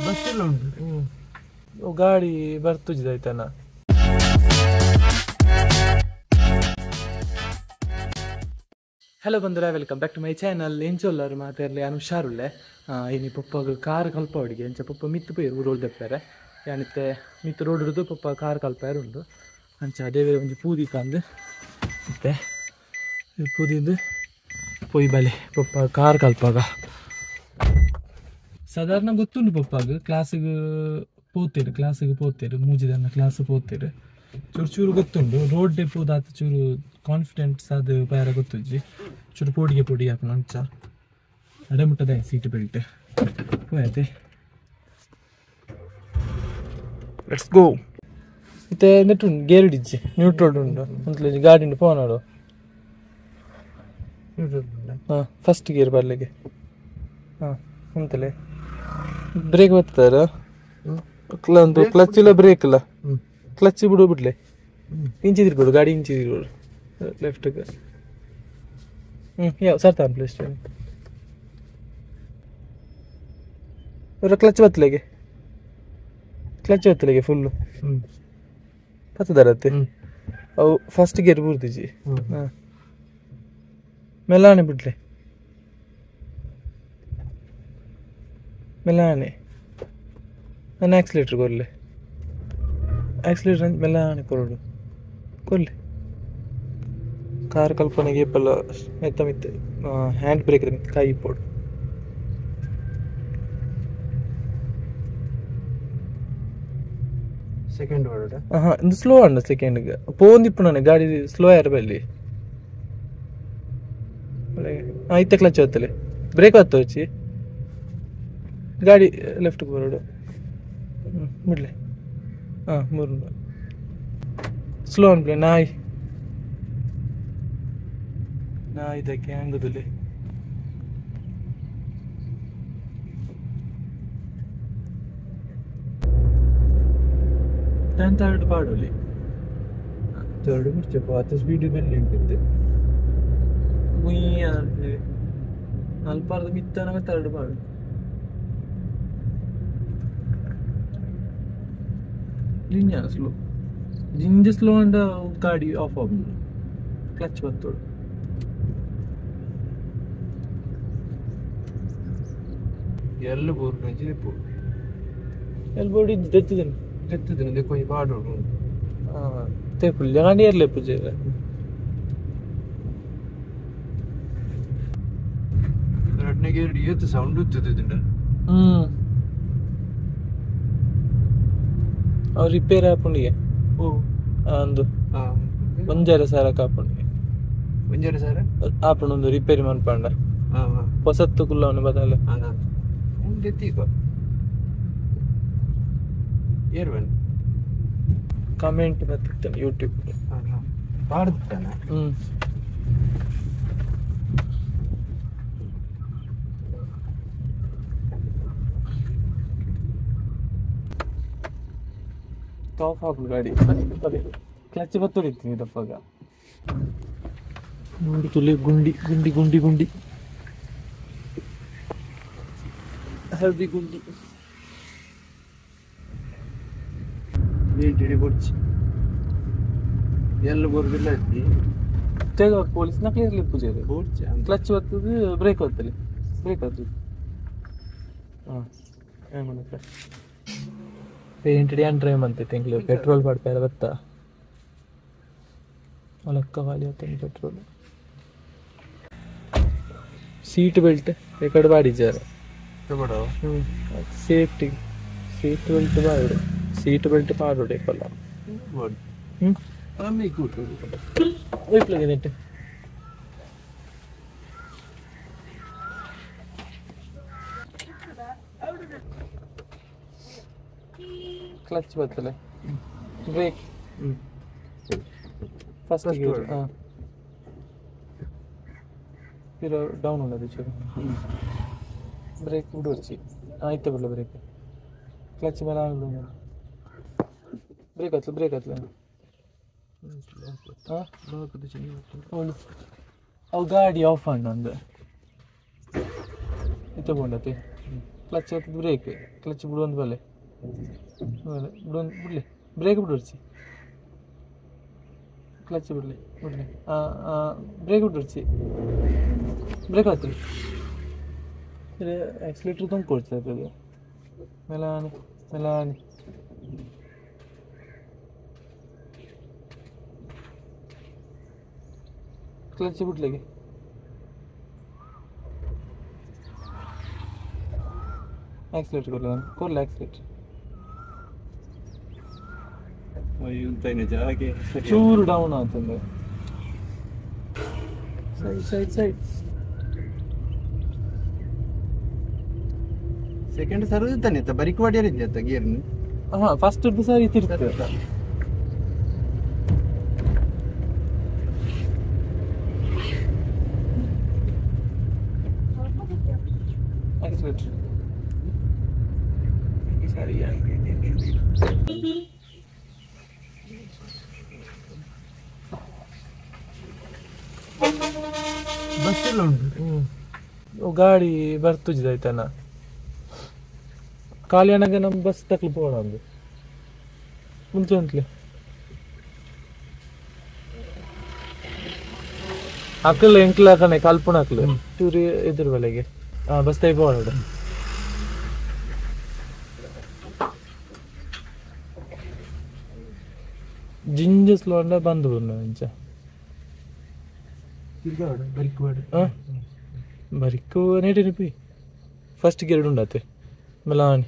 Bus ಎಲ್ಲ ಉಂಟು. ಗಾಡಿ ಬರ್ತುಜಿದಾಯ್ತನ. ಹಲೋ ಬಂಧುರ, welcome back to my channel. ಎಂಚೊಲ್ಲರು ಮಾತಾಡಲಿ ನಾನು ಹುಷಾರುಳ್ಳೆ. ಇನಿ ಪಪ್ಪಾಗ ಕಾರ್ ಕಲ್ಪ ಹುಡುಗಿ ಎಂಚ ಪಪ್ಪ ಮಿತ್ತು ಪೋಯಿರು ರೋಡ್ ದೆಪ್ಪರೆ ಯಾನಿತ್ತೆ ಮಿತ್ತು ರೋಡ್ ಹಿಡಿದು ಪಪ್ಪ ಕಾರ್ ಕಲ್ಪಾರು ಉಂಡು. ಅಂಚ ಅದೇ ಒಂಜಿ ಪೂದಿ ಕಂದು ಇತ್ತೆ ಪೂದಿಂದು ಪೊಯ್ ಬಲೆ ಪಪ್ಪ ಕಾರ್ ಕಲ್ಪಾಗ. ಸಾಧಾರಣ ಗೊತ್ತುಂಡು ಪಪ್ಪಾಗ ಕ್ಲಾಸಿಗೆ ಪೋತೇರು, ಕ್ಲಾಸಿಗೆ ಪೋತೇರು ಮೂಜಿದನ್ನ ಕ್ಲಾಸ್ ಪೋತೇರು ಚೂರು ಚೂರು ಗೊತ್ತುಂಡು. ರೋಡ್ ಡೆಪೋದಾತ ಚೂರು ಕಾನ್ಫಿಡೆನ್ಸ್ ಅದು ಬೇರೆ ಗೊತ್ತುಜ್ಜಿ ಚೂರು ಪೋಡಿಗೆ ಪೋಡಿಗೆ ಹಾಕೋಣ ಅಂಚ ಅಡೆ ಮುಟ್ಟದೆ ಸೀಟ್ ಬೆಲ್ಟ್ ಹೋಯ್ತೆ. Let's go. ಇತ್ತೆ ನೆಟ್ಟುಂಡು ಗೇರ್ ಇಜ್ಜಿ ನ್ಯೂಟ್ರಲ್ ಉಂಡು ಅಂತಲೇ ಗಾಡಿ ಉಂಡು ಪೋನಾಡು. ಹಾಂ ಫಸ್ಟ್ ಗೇರ್ ಬರ್ಲಿಕ್ಕೆ. ಹಾಂ ಅಂತಲೇ ಬ್ರೇಕ್ ಬತ್ತಾರ ಒಂದು ಕ್ಲಚ್ ಇಲ್ಲ ಬ್ರೇಕ್ ಇಲ್ಲ ಕ್ಲಚ್ ಬಿಡು ಬಿಡ್ಲೆ ಇಂಚಿ ತಿರ್ಗೋಡು ಗಾಡಿ ಇಂಚಿ ತಿರ್ಗೋಡು ಲೆಫ್ಟ್ಗೆ. ಹ್ಞೂ ಯಾವ ಸರ್ ತಾನು ಪ್ಲೇಸ್ ಕ್ಲಚ್ ಬತ್ತಲೆಗೆ ಕ್ಲಚ್ ಬತ್ತಲೆಗೆ ಫುಲ್ಲು ಬತ್ತದಾರತ್ತೆ ಅವು ಫಸ್ಟ್ ಗೇರ್ ಬೂರ್ದಿಜಿ. ಹಾಂ ಮೆಲ್ಲಾನೆ ಬಿಡ್ಲೆ ಮೆಲ್ಲಾನೆ ನಾನು ಆಕ್ಸಿಲೇಟ್ರ್ ಕೊರ್ಲೆ ಆಕ್ಸಿಲೇಟರ್ ಮೆಲ್ಲಾನೆ ಕೊರಡು ಕೊರ್ಲೆ ಕಾರ್ ಕಲ್ಪನೆಗೆ ಏಪಲ್ಲ ಮೆತ್ತ ಮಿತ್ತ ಹ್ಯಾಂಡ್ ಬ್ರೇಕ್ ಕೈ ಪೋಡು. ಸೆಕೆಂಡ್ ವರ್ಡ್ ಹಾಂ ಇದು ಸ್ಲೋ ಅಂಡ ಸೆಕೆಂಡ್ಗೆ ಪೋಂದಿಪ್ಪು ಗಾಡಿ ಸ್ಲೋ ಯಾರು ಬಲ್ಲಿ. ಹಾಂ ಇತ್ತೆ ಕ್ಲಚ್ ಹೊತ್ತಲೆ ಬ್ರೇಕ್ ಹೊತ್ತು ಹಚ್ಚಿ ಗಾಡಿ ಲೆಫ್ಟ್ಗೆ ಬರೋಡು. ಹ್ಞೂ ಬಿಡ್ಲೆ. ಹಾಂ ಮೂರು ಸ್ಲೋ ಅನ್ಬಿಡಿ. ನಾಯಿ ನಾಯಿದಕ್ಕೆ ಹಂಗದಿಲ್ಲ. ನಾನು ತರ್ಡ್ ಪಾಡೋಲಿ ತರ್ಡ್ ಮುಚ್ಚಪ್ಪ ಆತ ಸ್ಪೀಡ್ ಮೇಲೆ ಉಂಟಿದ್ದೆ ಮುಯ್ಯ ಅಲ್ಪಾರ್ದ ಮಿತ್ತನ ತರ್ಡ್ ಪಾಡು. ಜಿಂಜ ಸ್ಲೋ ಜಿಂಜ ಸ್ಲೋ ಅಂಡ ಗಾಡಿ ಆಫ್ ಆಗ್ಬೋದು ಕ್ಲಚ್ ಬತ್ತೋಡು. ಎಲ್ಲ ಬೋರ್ಡ್ ಇಪ್ಪು ಎಲ್ಲಿ ಬೋರ್ಡ್ ಇದ್ದು ತೆತ್ತಿದ್ದೇನೆ ತೆತ್ತಿದ್ದೇನೆ ಕೊಂಚ ಪಾಡೋಡು. ಹಾಂ ತೇಪುಲ್ ಗಾಡಿ ಇರಲಿ ಪೂಜೆ ಎರಡನೇ ಗೇರ್ ಏತು ಸೌಂಡ್ ಇತ್ತಿದ್ದ. ಹ್ಞೂ ಅವ್ರು ರಿಪೇರ್ ಆಪುಂಡಿಗೆ. ಓ ಅಂದು ಒಂಜಾರೆ ಸಾರಕ್ಕೆ ಆಪುಂಡಿಗೆ ಒಂಜಾರೆ ಸಾರ ಆಪುಂಡು ಒಂದು ರಿಪೇರಿ ಮನ್ಪಂಡ ಹೊಸತ್ತು ಕುಲ್ಲವನು ಬದಲ ಕಮೆಂಟ್ ಬರ್ತಿರ್ತಾನೆ ಯೂಟ್ಯೂಬ್ ಪಾಡ್ತಾನೆ. ಹ್ಞೂ ಟಾಪ್ ಹಾಕು ಗಾಡಿ ಕ್ಲಚ್ ಬತ್ತೋಡಿರ್ತೀನಿ ದಪ್ಪಾಗ. ನೋಡಿ ತುಲಿ ಗುಂಡಿ ಗುಂಡಿ ಗುಂಡಿ ಗುಂಡಿ ಹೆವಿ ಗುಂಡಿ ಕೊಡ್ಚಿ ಎಲ್ಲ ಬೋರ್ಬಿಲ್ಲ ಪೊಲೀಸ್ ನಕಲಿ ಇರಲಿ ಪೂಜೆ ಕ್ಲಚ್ ಬರ್ತದೆ ಬ್ರೇಕ್ ಹೊತ್ತಲಿ ಬ್ರೇಕ್ ಹೊತ್ತದು. ಹಾಂ ಏನು ಮಾಡುತ್ತೆ ಪೇಂಟ್ ಏನು ಡ್ರೈವ್ ಅಂತೆ ತಿಂಗಳು ಪೆಟ್ರೋಲ್ ಪಡ್ಪಾರ ಬತ್ತ ಲೆಕ್ಕ ಖಾಲಿ ಆಯ್ತು ಪೆಟ್ರೋಲ್. ಸೀಟ್ ಬೆಲ್ಟ್ ರೆಕಾರ್ಡ್ ಬಾಡಿದ್ದಾರೆ. ಹ್ಞೂ ಸೇಫ್ಟಿ ಸೀಟ್ ಬೆಲ್ಟ್ ಬಾಡು ಸೀಟ್ ಬೆಲ್ಟ್ ಪಾಡೋಡು ಇಪ್ಪಲ್ಲ. ಹ್ಞೂ ನೆಟ್ಟು ಕ್ಲಚ್ ಬರ್ತದೆ ಬ್ರೇಕ್ ಫಸ್ಟ್ ಗೇರ್. ಹಾಂ ಪಿರೋ ಡೌನ್ ಉಳ್ಳದು ಚೂರು ಬ್ರೇಕ್ ಬಿಡೋರ್ಚಿ. ಹಾಂ ಇತ್ತೆ ಬಿಡಲ ಬ್ರೇಕ್ ಕ್ಲಚ್ ಮೇಲೆ ಬ್ರೇಕ್ ಹತ್ತಲು ಬ್ರೇಕ್ ಹತ್ತಲ. ಹಾಂ ಅವು ಗಾಡಿ ಆಫ್ ಅಂಡು ಅಂದು ಇತ್ತೆ ಬೋಂಡತೆ. ಕ್ಲಚ್ ಆತದ ಬ್ರೇಕ್ ಕ್ಲಚ್ ಬಿಡುವಂದು ಬಲೆ ಬಿಡುವಂದು ಬಿಡಲಿ ಬ್ರೇಕ್ ಬಿಡುರ್ಚಿ ಕ್ಲಚ್ ಬಿಡಲಿ ಬಿಡಲಿ ಬ್ರೇಕ್ ಬಿಡುರ್ಚಿ ಬ್ರೇಕ್ ಆಗ್ತದೆ ಆಕ್ಸಿಲೇಟ್ರ್ ತುಂಬ ಕೊಡ್ತದೆ ಮೆಲಾನಿ ಮೆಲಾನಿ ಕ್ಲಚ್ ಬಿಡ್ಲಿಗೆ ಆಕ್ಸಿಲೇಟರ್ ಕೊರ್ಲ ಕೊರ್ಲ ಆಕ್ಸಿಲೇಟರ್ ಚೂರು ಡೌನ್ ಆಗ್ತದೆ side side side second sir ತಾನೆ ಬರಿಕ್ ವಾಡಿಯರ್ ಗೇರ್ ಹಾ ಫಸ್ಟ್ ಸರಿ ತಿರ್ತದೆ ಆಕ್ಸಿಲೇಟರ್ ಸರಿ ಬಸ್ ಎಲ್ಲ ಉಂಟು ಗಾಡಿ ಬರ್ತುಜಿದಾಯ್ತನ ಖಾಲಿ ಅಣ್ಣಗೆ ನಮ್ಮ ಬಸ್ ತಕ್ಲಿ ಪೋಣ ಒಂದು ಮುಂಚೆ ಉಂಟ್ಲೆ ಅಕ್ಕಲ್ ಎಂಕ್ಲ ಕಣೆ ಕಲ್ಪುಣ ಅಕ್ಲು ಚೂರಿ ಎದುರು ಬಲೆಗೆ ಹಾಂ ಬಸ್ ತೈ ಪೋಣ ಜಿಂಜ ಸ್ಲೋ ಅಂಡ ಬಂದು ಬಿಡು ಇಂಚ ಬರಿಕು ನೇಟಿನ ಪಿ ಫಸ್ಟ್ ಗೇರ್ ಉಂಡಾತೆ ಮೆಲಾನಿ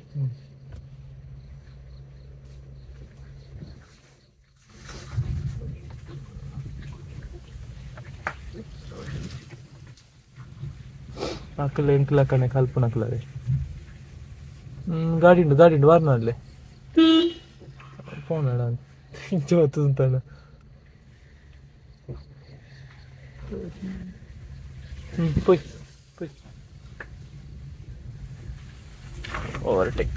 ಅಕ್ಕಲ ಎಂಕ್ಲ ಕಣೆ ಕಲ್ಪುನ ಅಕ್ಲರೆ ಗಾಡಿ ಉಂಟು ಗಾಡಿ ಉಂಟು ವಾರ್ನಲ್ಲೇ ಫೋನ್ ಅಣ್ಣ ಇಂಚ ಬರ್ತದಂತಣ್ಣ ಪೋಯ್ ಪೋಯ್ ಓವರ್ಟೇಕ್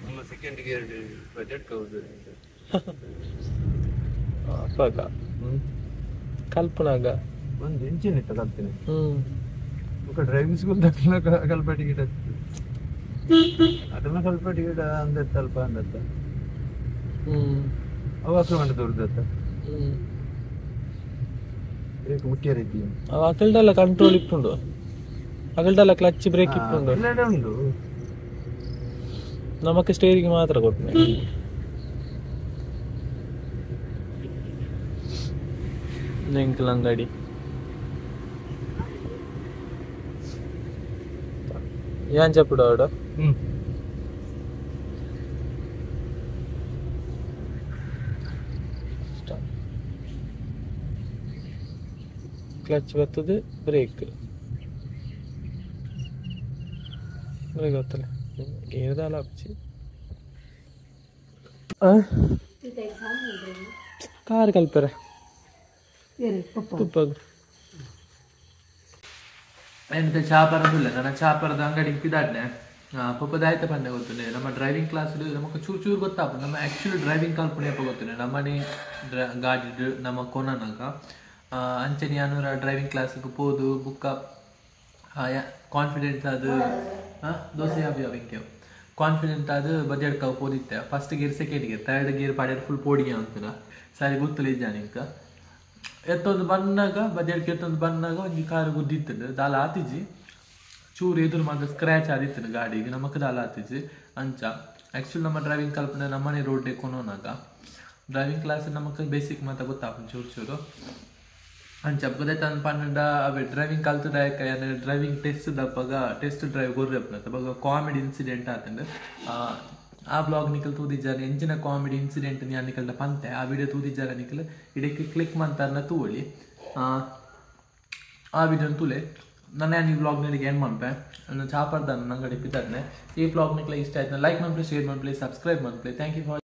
ನಮ್ಮ ಸೆಕೆಂಡ್ ಗೇರ್ ಬಜೆಟ್ ಹೌದು ಅಪ್ಪಾಗ ಕಲ್ಪನಾಗ ಒಂದು ಇಂಚಿನ ಇತ್ತ ಕಲ್ತೀನಿ ఒక ಡ್ರೈವಿಂಗ್ ಸ್ಕೂಲ್ ದಕ್ಷಿಣ ಕಲ್ಪಟಿ ಗಿಡ ಅದನ್ನ ಕಲ್ಪಟಿ ಗಿಡ ಅಂದತ್ತ ಅಲ್ಪ ಅಂದತ್ತ ಅವ ಹತ್ರ ದೊಡ್ಡದತ್ತ ಬ್ರೇಕ್ ಮುಟ್ಟಿಯರ್ ಇದ್ದೀವಿ ಅಕಲ್ಡಲ್ಲ ಕಂಟ್ರೋಲ್ ಇಪ್ಪುಂಡು ಅಕಲ್ಡಲ್ಲ ಕ್ಲಚ್ ಬ್ರೇಕ್ ಇಪ್ಪುಂಡು ಎಲ್ಲೆಡೆ ಉಂಟು ನಮಕ್ ಸ್ಟೇರಿಂಗ್ ಮಾತ್ರ ಕೊಟ್ಟನೆ ಎಂಕಲ್ ಅಂಗಡಿ ಏನ್ ಚಪ್ಪಡು ಅವಡು ಕ್ಲಚ್ ಬರ್ತದೆ ಬ್ರೇಕ್ ಬ್ರೇಕ್ ಗೊತ್ತಲ್ಲ ಗೇರ್ದಾಲ ಅಪ್ಚಿ ಕಾರ್ ಕಲ್ಪರೆ ತುಪ್ಪಾಗ ಎಂತ ಚಾ ಪರದಿಲ್ಲ ನನ್ನ ಚಾ ಪರದ ಅಂಗಡಿ ಪಿದಾಡ್ನೆ ಪಪ್ಪದಾಯ್ತ ಪಂಡೆ ಗೊತ್ತುಂಡೆ ನಮ್ಮ ಡ್ರೈವಿಂಗ್ ಕ್ಲಾಸ್ ನಮಕ್ ಚೂರು ಚೂರು ಗೊತ್ತಾಪ ನಮ್ಮ ಆ್ಯಕ್ಚುಲಿ ಡ್ರೈವಿಂಗ್ ಕಲ್ಪನೆ ಗೊತ್ತುಂಡೆ ನಮ್ಮನೆ ಗಾಡಿ ನಮ್ಮ ಕೊನನಾಗ ಅಂಚನೆ ಯಾನೂರ ಡ್ರೈವಿಂಗ್ ಕ್ಲಾಸ್ಗೆ ಪೋದು ಬುಕ್ಕ ಕಾನ್ಫಿಡೆನ್ಸ್ ಅದು ದೋಸೆ ಯಾವ ಯಾವ ಹಿಂಗೆ ಕಾನ್ಫಿಡೆಂಟ್ ಅದು ಬಜೆಟ್ ಪೋದಿತ್ತೆ first gear second gear third gear ಪಾಡ್ಯಾರ full ಪೋಡಿಗೆ ಅಂತಾರ ಸರಿ ಗೊತ್ತಿಲ್ಲ ಇದ್ದಾನೆ ಇಂಕ ಎತ್ತೊಂದು ಬನ್ನಾಗ ಬಜೆಟ್ಗೆ ಎತ್ತೊಂದು ಬನ್ನಾಗ ಒಂಜಿ ಕಾರು ಗುದ್ದಿತ್ತು ದಾಲ ಆತಿಜಿ ಚೂರು ಎದುರು ಮಾತ್ರ ಸ್ಕ್ರ್ಯಾಚ್ ಆದಿತ್ತು ಗಾಡಿಗೆ ನಮಕ್ ದಾಲ ಆತಿಜಿ ಅಂಚ ಆ್ಯಕ್ಚುಲಿ ನಮ್ಮ ಡ್ರೈವಿಂಗ್ ಕಲ್ಪನೆ ನಮ್ಮನೆ ರೋಡ್ ಕೊನೋನಾಗ ಡ್ರೈವಿಂಗ್ ಕ್ಲಾಸ್ ನಮಕ್ ಬೇಸಿಕ್ ಮಾತ್ರ ಗೊತ್ತಾಪ ಚೂರು ಚೂರು ಅಂಚ ಗೊತ್ತಾಯ್ತು ಪನ್ನಡ ಅವೇ ಡ್ರೈವಿಂಗ್ ಕಲ್ತದಾಯಕ ಡ್ರೈವಿಂಗ್ ಟೆಸ್ಟ್ ದಪ್ಪಗ ಟೆಸ್ಟ್ ಡ್ರೈವ್ ಗೊರ್ರಪ್ಪನ ಬಗ ಕಾಮಿಡಿ ಇನ್ಸಿಡೆಂಟ್ ಆತಂಡು ಆ ಬ್ಲಾಗ್ ನಿಕಲ್ ತೂದಿಜ್ಜಾರ ಎಂಚಿನ ಕಾಮಿಡಿ ಇನ್ಸಿಡೆಂಟ್ ನಾನು ನಿಕಲ್ದ ಪಂತೆ ಆ ವಿಡಿಯೋ ತೂದಿಜ್ಜಾರ ನಿಕಲ್ ಇಡಕ್ಕೆ ಕ್ಲಿಕ್ ಮಂತಾರನ ತೂವಳಿ ಆ ವಿಡಿಯೋನ ತೂಲೆ ನಾನು ಈ ಬ್ಲಾಗ್ ನಿಮಗೆ ಏನು ಮನ್ಪೆ ನಾನು ಚಾಪರ್ದಾನ ನಂಗಡಿ ಪಿತಾರ್ನೆ ಈ ಬ್ಲಾಗ್ ನಿಕಲ ಇಷ್ಟ ಆಯ್ತು ಲೈಕ್ ಮನ್ಪ್ಲೆ ಶೇರ್ ಮನ್ಪ್ಲೆ ಸಬ್ಸ್ಕ್ರೈಬ್ ಮನ್ಪ್ಲೆ thank you for.